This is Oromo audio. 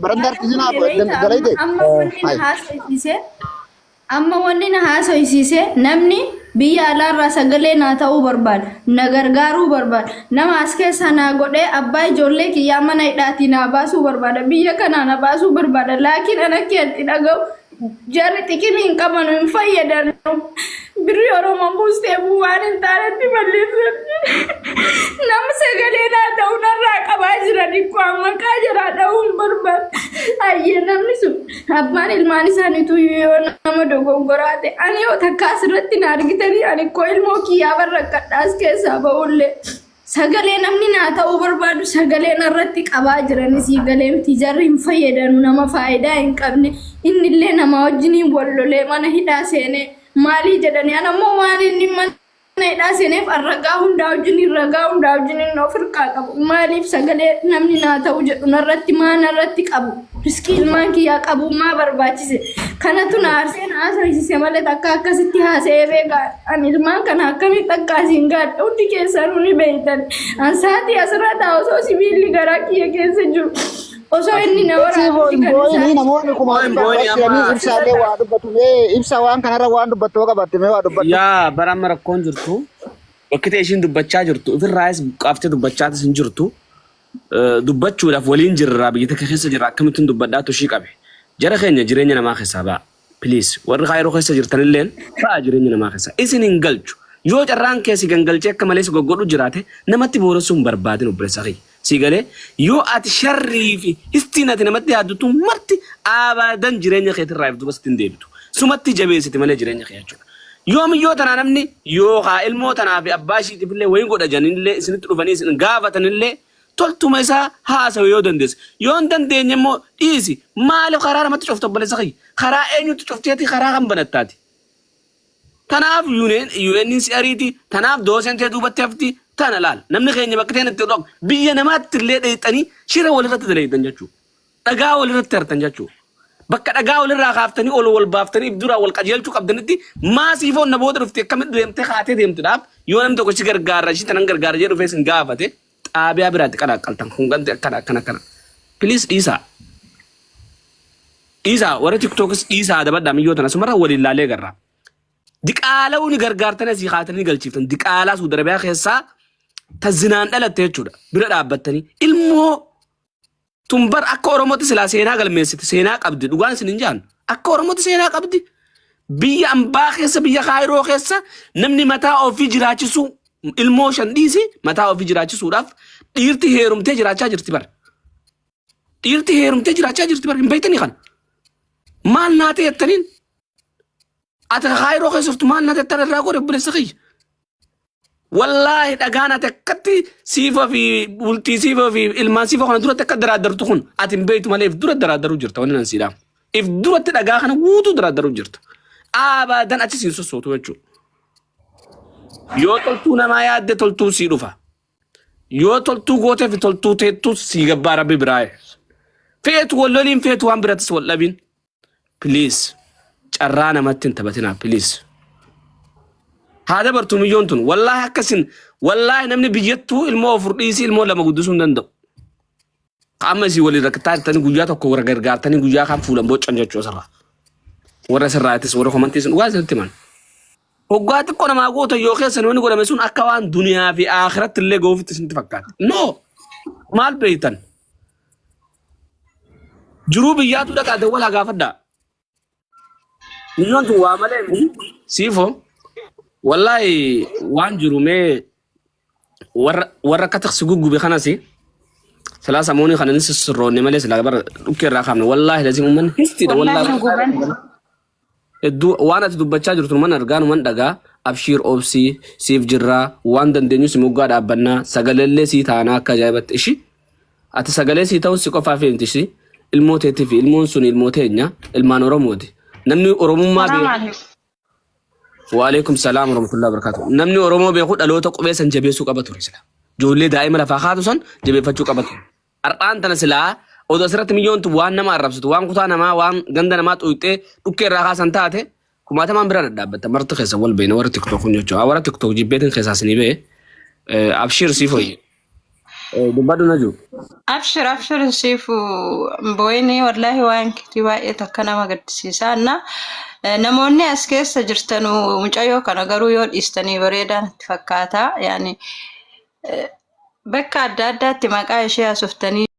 Barandaa harkisinaa Beeyta amma galayte. amma wanni na Hai. haasofsiise amma wanni na haasofsiise namni biyya alaarraa sagalee naa ta'uu barbaada, na gargaaruu barbaada, nama as keessaa naa godhee abbaa ijoollee kiyyaa mana hidhaatii naa baasuu barbaada, biyya kanaa na baasuu barbaada. Laakiin an akka itti dhaga'u jarri xiqimii hin qabanu, hin fayyadanu. Birrii Oromoon buusteefuu waan hin taanetti balleessan. Nama sagalee naa ta'u narraa qabaa jiran ikkoo maqaa jaraa dha'uu hin barbaadu. Ayyee, namni sun abbaan ilmaan isaaniitu yoo nama dogongoraa ta'e, ani yoo takka asirratti na argitanii, ani koo ilmoo kiyyaa barrakkadhaas keessaa ba'ullee. Sagalee namni naa ta'uu barbaadu sagalee narratti qabaa jiranis galeemti, jarri hin fayyadanu, nama faayidaa hin qabne, innillee nama wajjiniin wal lolee mana hidhaa seenee maalii jedhanii, ana immoo waan inni mana hidhaa seeneef an ragaa hundaa wajjiniin, ragaa hundaa wajjiniin of hirkaa qabu. Maaliif sagalee namni naa ta'u jedhu narratti maa narratti qabu? Riskii ilmaan kiyyaa qabu maa barbaachise? Kanatu na aarsee na haasofsiise malee takka akkasitti haasa'ee beekaa? Ani ilmaan kana akkamitti akka asiin gaadha hundi keessanuu ni beektan. An sa'aatii asirra taa'u osoo sibiilli garaa kiyya keessa jiru, osoo inni na Siifoo waraabutti hin kan boo'inii isaan namoonni kumaa Hin dhibba boo'ini jiranii amma. ibsaallee waa dubbatu. Mee ibsa waan kanarra waan dubbattu yoo qabaatte mee waa dubbadhu. Yaa bara amma rakkoon jirtu bakki ta'e ishiin dubbachaa jirtu ofirraayis buqqaaftee dubbachaatis hin jirtu. Dubbachuudhaaf waliin jirra, biyya takka keessa jirra, akkamittiin dubbadhaatu ishii qabe. Jara keenya, jireenya namaa keessaa ba'a. Please, warri kaayiroo keessa jirtanilleen ba'a jireenya namaa keessaa. Isin hin galchu. Yoo carraan kee si gangalchee akka malee si goggodhu jiraate, namatti booressuu hin barbaadin, obboleessa kiyya. Si galee, yoo ati sharrii fi histiin ati namatti yaaddu marti abadan jireenya keetirraa if duba sitti hin deebitu. Sumatti jabeessiti malee jireenya kee jechuudha. Yoo miyyoo tanaa namni yookaa ilmoo tanaa fi abbaa ishiitiif illee wayii godha jedhanillee isinitti dhufanii isin gaafatanillee, toltuma isaa haasawu yoo dandeesse. Yoo hin dandeenye immoo dhiisi. Maaliif karaa namatti cufta, obboleessa kiyya? Karaa eenyutti cufteeti karaa kan banattaati? Tanaaf UN si ariiti. Tanaaf dooseen tee duubatti hafti. Tana laal. Namni keenya bakka ta'een itti dhok. Biyya namaatti illee dheeyxanii shira walirratti daleeytan jechuudha. Dhagaa walirratti hartan jechuudha. Bakka dhagaa walirraa kaaftanii ol wal baaftanii if duraa wal qajeelchuu qabdanitti, maa siifoon na booda dhufte, akkamitti deemtee kaatee deemtuudhaaf, yoo namni tokko si gargaara, ishii tanan gargaara jedhee dhufee sin gaafate, xaabiyaa biraatti qalaqqaltan kun ganti akkana akkana akkana. Please, dhiisaa. Dhiisaa, warra TikTokis dhiisaa, dabadhaa miyyoo tana asumarra waliin laalee garra. Diqaala'uu ni gargaartanii asii kaatanii galchiiftan. Diqaalaa Suudi Arabiyaa keessaa ta zinaan dhalatte jechuudha. Bira dhaabbattanii ilmoo tun bar akka Oromootti silaa seenaa galmeessite, seenaa qabdi, dhugaan isin hin jaan, akka Oromootti seenaa qabdi. Biyya ambaa keessa, biyya Kaayiroo keessa, namni mataa ofii jiraachisuu, ilmoo shan dhiisi, mataa ofii jiraachisuudhaaf dhiirti heerumtee jiraachaa jirti bar. Dhiirti heerumtee jiraachaa jirti bar, hin beektanii kana. Maal naa ta'e jettaniin, ati Kaayiroo keessa jirtu maal naa ta'e jettan irraa godhe, obboleessa kiyya. Wallaahi, dhagaan ati akkatti siifa fi bultii siifa fi ilmaan siifa kana duratti akka daraaddartu kun ati hin beektu malee if dura daraaddaruu jirta, wanni nan siidhaam. If duratti dhagaa kana guutuu daraaddaruu jirta. Abadan achi siin sossootu jechuudha. Yoo toltuu namaa yaadde, toltuu sii dhufa. Yoo toltuu gootee fi toltuu teettu sii gabbaa rabbi biraa. Feetu wal loliin, feetu waan birattis wal dhabin. Please, carraa namatti hin taphatinaa, please. Haa dabartu miyyoon tun. Wallaahi akkasin, wallaahi namni biyyattuu ilmoo afur dhiisii ilmoo lama guddisuu hin danda'u. Amma isii waliin rakkataa jirtanii guyyaa tokko warra gargaartanii guyyaa kaan fuulan bocan jechuu asirraa. Warra sirraatis, warra komantiis, dhugaa isinitti himan. Hoggaa xiqqoo namaa goota yoo keessa namni godhame sun akka waan duniyaa fi akhiratti illee goofitti isinitti fakkaata. No! Maal beektan? Jiruu biyyaatu dhaqaa dawwalaa gaafadhaa. Miyyoon tun waa malee miti. Siifoo, wallaahi waan jiru mee warra akka taksi guggube kanas silaa samoonii kana ni sissirroonne malee silaa bara dhukkee irraa kaafne. Wallaahi lazim uummanni histiidha. Wallaahi nu wallaahi guban. Hedduu waan ati dubbachaa jirtu man argaa, numan dhagaa. Abshiir, obsii, siif jirraa, waan dandeenyu si moggaa dhaabbannaa, sagaleellee sii taanaa akka ajaa'ibatti. Ishi ati sagalee sii ta'uun si qofaaf miti, ishi ilmoo teetii fi ilmoon sun ilmoo teenya, ilmaan Oromooti. Namni Oromummaa Salaam beeku. alaikum. Waalaikum salaam warahmatullahi wabarakatuh. Namni Oromoo beeku dhaloota qubee san jabeessuu qaba ture sila. Ijoollee daa'ima lafaa kaatu san jabeeffachuu qaba ture. Har'aan tana silaa odoo asirratti miyyoontu waan nama arrabsitu, waan kutaa namaa, waan ganda namaa xuyxee dhukkee irraa kaasan taate, kumaatamaan bira dhadhaabbatta. Marti keessa wal beena warra TikTok kun jechuudha. Warra TikTok jibbeetiin keessaa isinii ba'e. Abshiir, siif hoyye. Dubbadhu Naju. Abshir, abshir, siifu boo'inii. Wallaahi waan kitii baay'ee takka nama gaddisiisa. Anna namoonni as keessa jirtanu mucayyoo kana garuu yoo dhiistanii bareedaa natti fakkaata. Yaani bakka adda addaatti maqaa ishee hasoftanii